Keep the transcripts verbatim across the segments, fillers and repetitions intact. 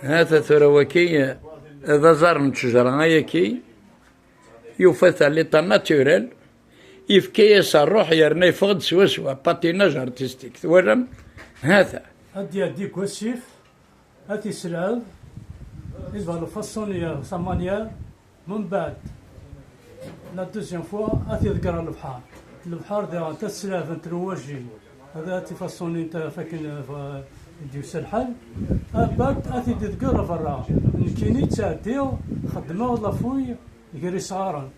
Hata tura waki, d aẓar n ttejra ayaki, yufa-t à l'état naturel, yefka-yas ṛṛuḥ yerna yeffeɣ-d swaswa, patinage artistique, twalam? Hata. Ad d-iɛeddi deg wasif, ad t-iselɛeb, il va le façonner sa manière, mbeɛd, la deuxième fois, ad t-iḍegger ɣer lebḥer. Lebḥer daɣen, taselɛebent lwaji, ad, ad t-ifaṣunin ta-, fakken, eh, i d-yusa lḥal. Abad, ad t-id-iḍegger ɣer berra. Nekkini ttɛeddiɣ, xeddmeɣ la fouille gar isɣaren.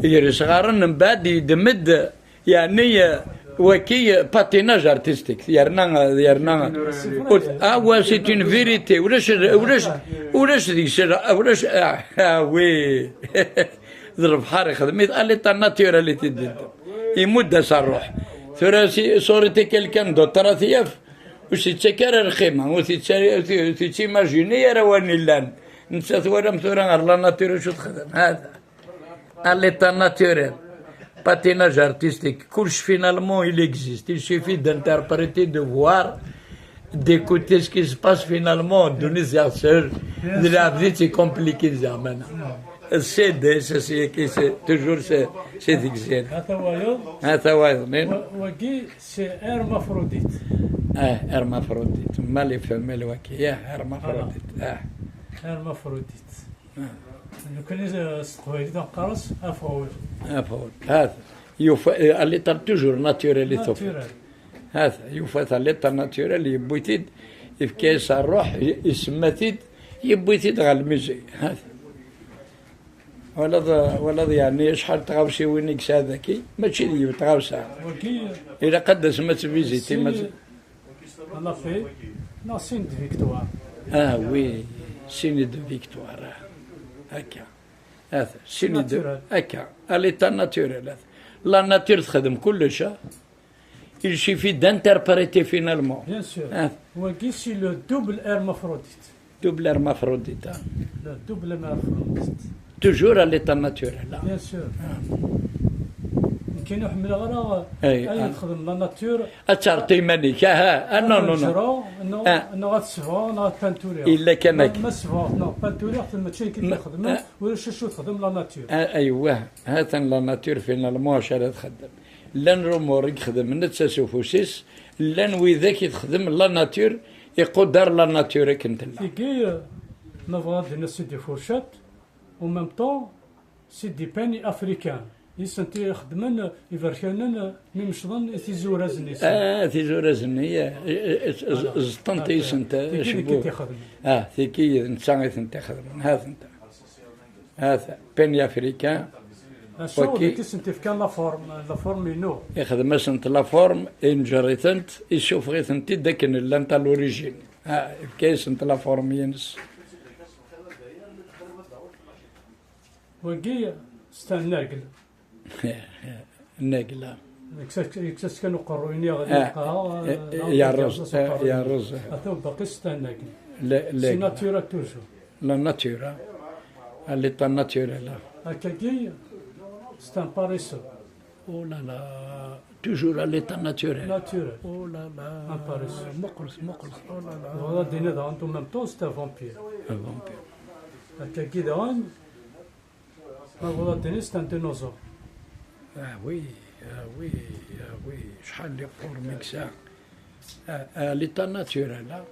Gar isɣaren, mbeɛd yeddem-d, yeɛni, eh, waki, eh, patinage artistique, yerna, yerna, ah, ouais, c'est une vérité, ulac, ulac, ulac deg-s, ulac, ah, ah, oui. D lebḥer ixdem-it, à l'état naturel i t-id-, imudd-as ṛṛuḥ. Tura si, ça aurait été quelqu'un d'autre, ad t-yaf, ur s-yettak ara lqima, ur t-yettak, ur t-, ur t-yettimajini ara wayen illan. Netta twalam tura ɣer la nature acu texdem, hada. À l'état naturel. Patinage artistique. Kullec, finalement, il existe. Il suffit d'interpréter, de voir, d'écouter ce qui se passe, finalement. Ddunit ziɣ sehel. D lɛebd i tt-ikomplikin ziɣ mana. C'est des, c'est, c'est, c'est toujours, c'est, c'est des. Ata wayeḍ. Ata wayeḍ, nin. Wa-, wagi, c'est hermaphrodite. Ah, hermaphrodite. Mâle et femelle, wagi. Ah, hermaphrodite. Ah. Hermaphrodite. Ah. Nekkni, eh, s teqbaylit neqqar-as afɣul. Afɣul. Hat. Yufa, eh, à l'état toujours naturel i tufa. Naturel. Hat, yufa-t à l'état naturel, yewwi-t-id, yefka-yas ṛṛuḥ, y-, isemma-t-id, yewwi-t-id ɣer lmusée. Hat. Walaḍ, walaḍ yeɛni acḥal n tɣawsiwin i yesɛa daki? Mačči d yiwet tɣawsa. Wagi. Ilaq ad d-tasem ad tvizitim, si-, ad La paix, neɣ signe de victoire. Ah oui, signe de victoire, ah. Akka. Ah, signe de, naturel. Akka, à l'état naturel, ah. La nature txedem kullec, ah. Il suffit d'interpréter finalement. Bien sûr. Ah. Wagi, c'est le double hermaphrodite. Double hermaphrodite, ah. Le double hermaphrodite. Toujours à l'état naturel, ah. Bien sûr. Ah. Nekkini ur ḥemmleɣ ara, ay, ayen, ah, texdem la nature. Ad terreḍ iman-ik, aha, ah, non, non, non. Ad teǧreḍ, neɣ, ah, neɣ ad sebɣeḍ, neɣ ad pinturiɣ. Illa kan ma, akka. Ma sebɣeɣ, neɣ pinturiɣ, mačči akken, ah, texdem, ah, ulac acu texdem la nature. Ah, aywa, hatan la nature, finalement, acu ara txeddem? Llan lumuṛ i yexdem netta s ufus-is, llan widak i texdem la nature, iquder la nature akken tella. Tigi, ma bɣiɣ ad d-iniɣ c'est des fourchettes, en même temps, c'est des peignes africains. Yis-sent i xeddmen iberkanen mi mecḍen i tizuraz-nni. Ah, tizuraz-nni, eh, eh, eh, z-, voilà, ẓeṭṭent yis-sent, eh, tigi d acebbub. Tigi i t-ixedmen. Ah, tigi d netta i tent-ixedmen. Ha-tent. Ha-t, peignes africains. Acu, waki, deg i sent-ifkan la forme, la forme-inu. Ixdem-asent la forme, inǧer-itent, issufeɣ-itent-id akken llant à l'origine. Ah, ifka-yasent la forme-ines. Wagi, c'est un aigle. Nagla. Yekkes-as, yekkes-as kan uqerruy-nni ɣer, ah, lqaɛa, eh, eh, ah, yerreẓ, yerreẓ, eh, uqerruy-nni. Yerreẓ. Ata baqi c'est un aigle. Le, c'est l'aigle. Natura toujours. La natura. À l'état naturel. Akkagi, c'est un paresseux. Oh là là. Toujours à l'état naturel. Naturel. Oh là là. Un paresseux. Meqqret, meqqret. Oh là là. Voilà, dinna daɣen, en même temps, c'est un vampire. Un vampire. Akkagi daɣen, ma bɣiḍ ad d-tiniḍ, c'est un dinosaure. Ah oui, ah oui, ah oui, acḥal n les formes i yesɛa. Ah, ah, l'état naturel, ah.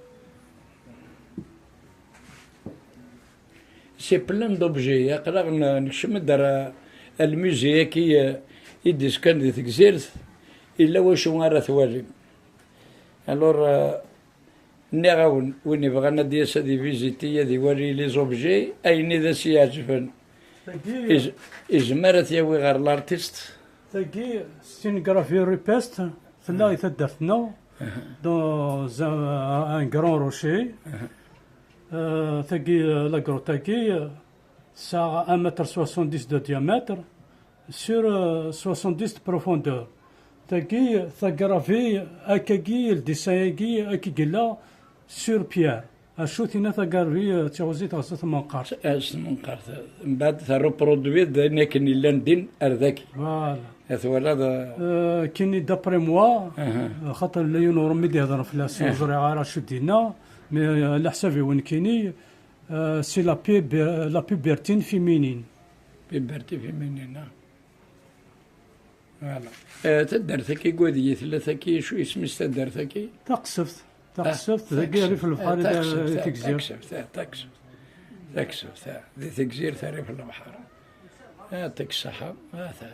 C'est plein d'objets. Aql-aɣ n-, nekcem-d ar, ar lmusée-agi, eh, i d-iskan di Tegzirt, yella wacu ara twalim. Alors, eh, nniɣ-awen, win ibɣan ad d-yas ad iviziti, ad iwali les objets, ayen i d as-iɛeǧben. Tagi, iz-, izmer ad t-yawi ɣer l'artiste. Tagi, c'est une gravure rupestre, tella i taddart-nneɣ, aha, dans un, un grand rocher. Aha. Euh, tagi, euh, la grotte-agi, euh, tesɛa un mètre soixante-dix de diamètre, sur, euh, soixante-dix de profondeur. Tagi, tagravi, akkagi, le dessin-agi, akka i yella, sur pierre. Acu tina tagravi, euh, d tiɣzit ɣer tmenqart. Eh, s tmenqart. Mbeɛd terreproduit-d ayen akken illan din ar daki. Voilà. Eh, twalaḍ, eh, euh, kini d'après moi, aha, euh, xaṭer la yiwen urmi d-ihedren fell-as, aha, ur ẓriɣ ara acu d-yenna. Mais, euh, leḥsab-iw nekkini, euh, c'est la pub-, la puberté féminine. Puberté féminine, ah. Voilà. Eh, taddart-agi n Wadyi tella tagi, acu isem-is taddart-agi? Taqsebt. Taqsebt, ah, dagi Taqsebt. Rrif Lebḥer, ah, Taqsebt, i ah, Tegzirt. Taqsebt, ah, Taqsebt. Taqsebt, ah, di Tegzirt Rrif Lebḥer. Ah, yɛṭik ṣṣeḥḥa. Ah, ta.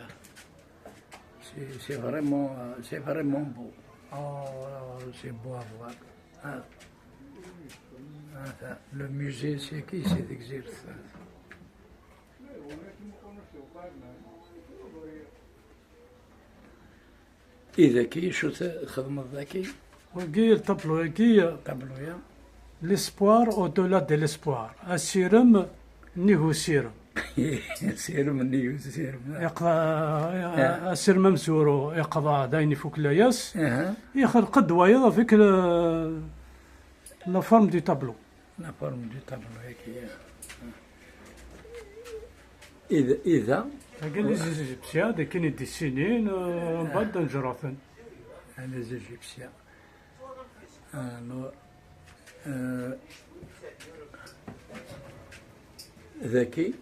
C'est, c'est vraiment, euh, c'est vraiment beau. Oh, c'est beau à voir. Ah. Ah, ta. Le musée, c'est qui, c'est Tegzirt? I daki, acu txedmeḍ daki? Wagi, le tableau-agi, tableau-ya. L'espoir au-delà de l'espoir. Asirem nnig usirem. Asirem nnig usirem. Iqḍa-, asirem amezwaru iqḍa d ayen ifuk layas. Aha. Ixelq-d wayeḍ avec le, la forme du tableau. La forme du tableau, yak, ya. Ida, ida. Agi les Égyptiens, d akken i d-issinin, euh, mbeɛd neǧra-ten. Ah, les Égyptiens. Alors, euh, daki.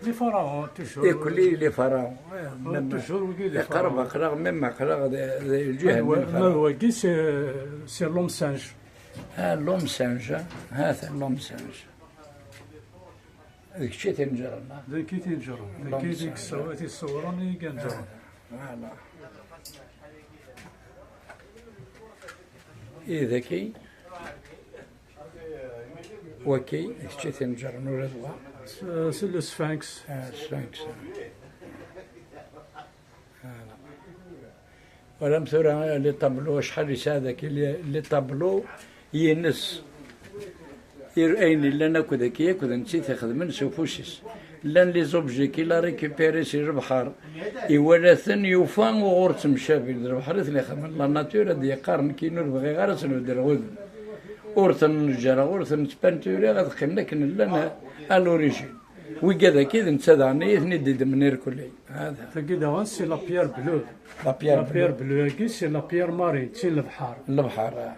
Les pharaons, toujours. Ikuli les pharaons. Ouais, même toujours, oui, les pharaons. Iqerreb aql-aɣ, même aql-aɣ d, d lǧiha n les pharaons. Ma d wagi, c'est, c'est l'homme singe. Ah, l'homme singe, ah. Ha-t-an l'homme singe. D kečč i t-ineǧren, ah. D nekk i t-ineǧren. D nekk i t-ineǧren. Voilà. I daki, waki, d kečč i t-ineǧren ula d wa. C'est, c'est le sphinx. Ah, sphinx, ah. Voilà. Walam tura les tableaux, acḥal yesɛa daki les, les tableaux ines. Ir-, ayen illan akk daki, akk d netta i t-ixedmen s ufus-is. Llan les objets qu'il a récupérés si lebḥer, iwala-ten, yufa uɣur ttemcabi, d lebḥer i ten-ixedmen. La nature ad d-yeqqar, nekkini ur bɣiɣ ara ad sen-beddleɣ udem. Ur ten-neǧǧreɣ, ur ten-ttpanturiɣ, ad qqimen akken llan à, à l'origine. Wigad-agi d netta daɣen i ten-id-iddmen irkelli. Hada. Tagi daɣen, c'est la pierre bleue. La pierre bleue. La pierre bleue-agi, c'est la pierre marine, d tin n lebḥer. Lebḥer, ah.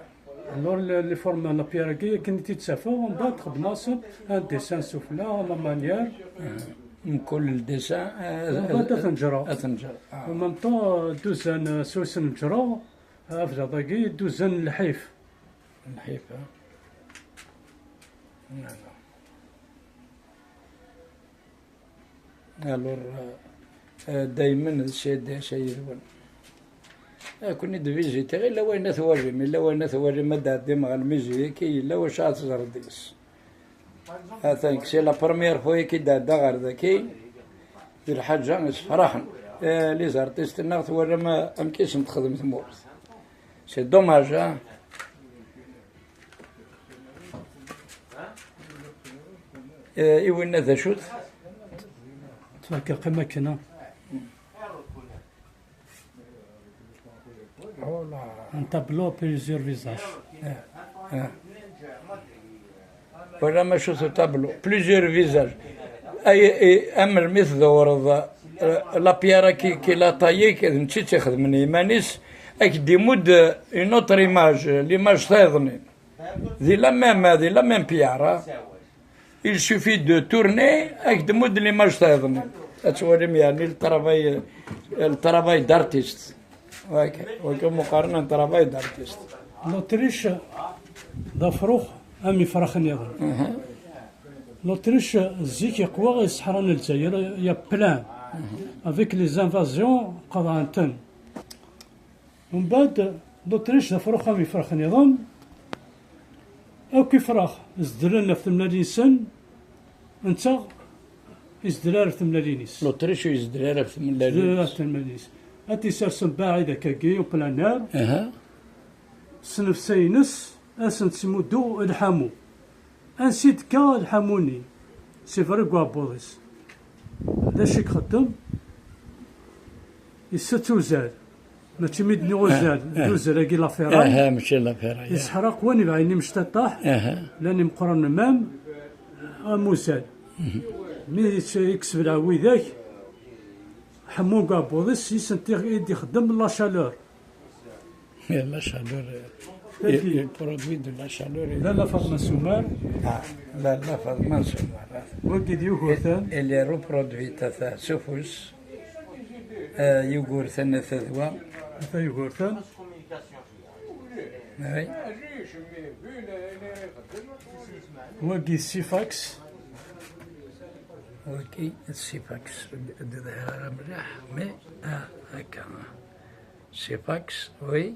Alors, les, les formes n la pierre-agi, akken i tt-id-ttafeɣ, mbeɛd xedmeɣ-as un dessin sufella, à ma manière. Mkul dessin, ah, mbeɛd ad ten-ǧreɣ. Ad ten-ǧreɣ, ah. En même temps, euh, dduzan, euh, s wayen ǧreɣ, euh, ablaḍ-agi, dduzan n lḥif. Lḥif, ah. Voilà. Alors, euh, euh, daymen d cayda, cayidwen. Ad ken-id-vizitiɣ, illa wayen ad twalim, illa wayen ad twalim, ad d-tɛeddim ɣer lmizi-agi, yella wacu ad teẓreḍ deg-s. Atan, c'est la première fois i d-ɛeddaɣ ɣer daki, d lḥaǧa yessefraḥen. Eh, les artistes-nneɣ twalam, eh, amek i sen-texdem tmurt. C'est dommage, hein. Eh, i winna d acu-t? Ttfakkeɣ am akken, ah. Oh là. Un tableau à plusieurs visages. Eh, eh. Voilà, mačči s tableau, plusieurs visages. Ay, ay, am melmi tdewreḍ, eh, la pierre qui, qui l'a taillé, d netta i tt-ixedmen i yiman-is, ad k-d-imudd, eh, une autre image, l'image tayeḍnin. Di la même, di la même pierre, hein. Il suffit de tourner, ad k-d-imudd l'image tayeḍnin. Ad twalim, yeɛni, le travail, le travail d'artiste. Wagi, wagi umi qqaren un travail d'artiste. L'Autriche d afrux am ifrax nniḍen. Mhm. L'Autriche zik yeqwa i ṣṣeḥra n Lezzayer, il y a plein. Mhm. Avec les invasions, qeḍɛen-ten. Mbeɛd, L'Autriche d afrux am ifrax nniḍen. Akk ifrax zedlen ɣef tmellalin-nsen, netta izedder ar tmellalin-is. L'Autriche ur izedder ara ɣef tmellalin-is. Izedder ɣef tmellalin-is. Ad t-isers mbaɛid akkagi, en plein air. Aha. S nnefsa-ines, ad sent-smuddu lḥamu. Ansi d-tekka lḥamu-nni? C'est vrai deg uɛebbuḍ-is. D acu i ixeddem? Isett uzal. Mačči mi d-nniɣ uzal, ah, d uzal-agi la ferraille. Aha, mačči la ferraille, ah. Yesseḥraq win ibɛiden imecṭaṭaḥ, aha, llan imeqqranen même am uzal. Mhm. Mi yett-, yekseb lɛewwidat, ḥemmu deg uɛebbuḍ-is, i sent-, i d-ixeddem la chaleur. La chaleur, eh. Il, il produit de la chaleur. Et la, la Fatma Soumar. Ah, la, la Fatma Soumar. Wagi d Yugurten. Elle est reproduite à sa soufous. Euh, Yugurten à sa doigt. Ata Yugurten. Oui. Wagi d Sifax. Wagi d Sifax. D-, d-, d-, mais, ah, d'accord. Sifax, oui.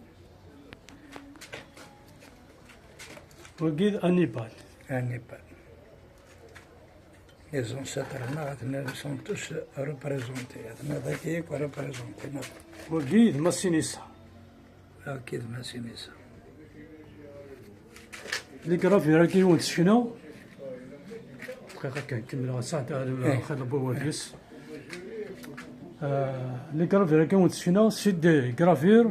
Wagi d Hannibal. Hannibal. Les ancêtres, là, ils sont tous représentés. Ils sont d'accord, représentés. Wagi d Massinissa. Wagi d Massinissa. Les gravures-agi i wen-d-sekneɣ. Dqiqa kan, kemmleɣ, sɛeddaɣ lxir n Buwadis. Euh, les gravures-agi i wen-d-sekneɣ, c'est des gravures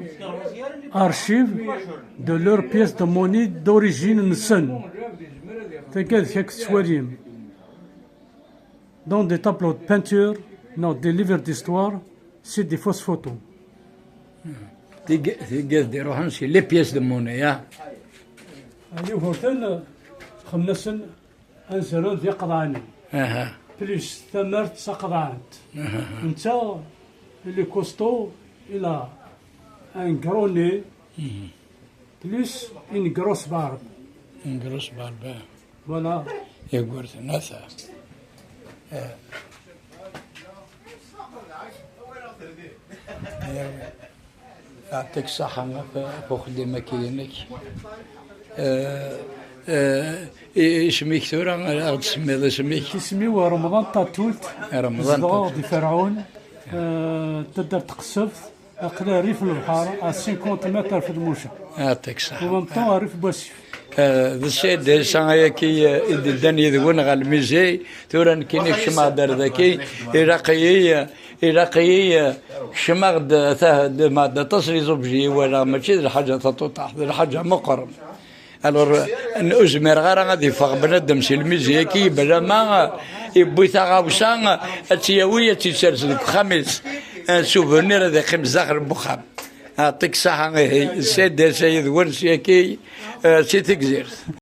archives de leur pièce de monnaie d'origine-nsen. Tagi d kak tettwalim. Dans des tableaux de peinture, dans des livres d'histoire, c'est des fausses photos. Tig-, tigad d-iruḥen si les pièces de monnaie, ah. Yugurten, xemnasen anzaren d iqeḍɛanen. Aha. Plus tamart d taqeḍɛant. Aha. Netta, il est costaud, il a un gros nez. Mhm. Plus une grosse barbe. Une grosse barbe, ah. Voilà. Yugurten, ata. Eh. Yeɛṭik ṣṣeḥḥa ɣef, ɣef uxeddim-agi-inek. Eh, eh, i-, isem-ik tura, ad aɣ-d-tsemmiḍ isem-ik? Isem-iw Remḍan Tatut. Remḍan Zedɣeɣ Tatut. Di Ferɛun, eh, taddart Tqeṣṣeft, aql-i rrif n lebḥer, à cinquante mètres fi Lmuca. Yeɛṭik ṣṣeḥḥa. En même temps, rrif n wasif. Eh, d Saɛid Ɛisa ayagi, eh, i d-ddan yid-wen ɣer lmizi, tura nekkini kecmeɣ-d ar daki, ilaq-iyi, eh, ilaq-iyi, eh, kecmeɣ-d, eh, ta-, d-, ma d aṭas les objets i walaɣ, mačči d lḥaǧa taṭuṭaḥt, d lḥaǧa meqqren. Alors, eh, n-, ur zmireɣ ara ad iffeɣ bnadem si lmizi-agi, bla ma, eh, iwwi taɣawsa, eh, ad tt-yawi, ad tt-isers deg uxxam-is. Eh, souvenir ad iqqim zdaxel n uxxam. Yeɛṭik ṣṣeḥḥa, ihi, Saɛid Ɛisa yid-wen syagi, eh, si Tegzirt.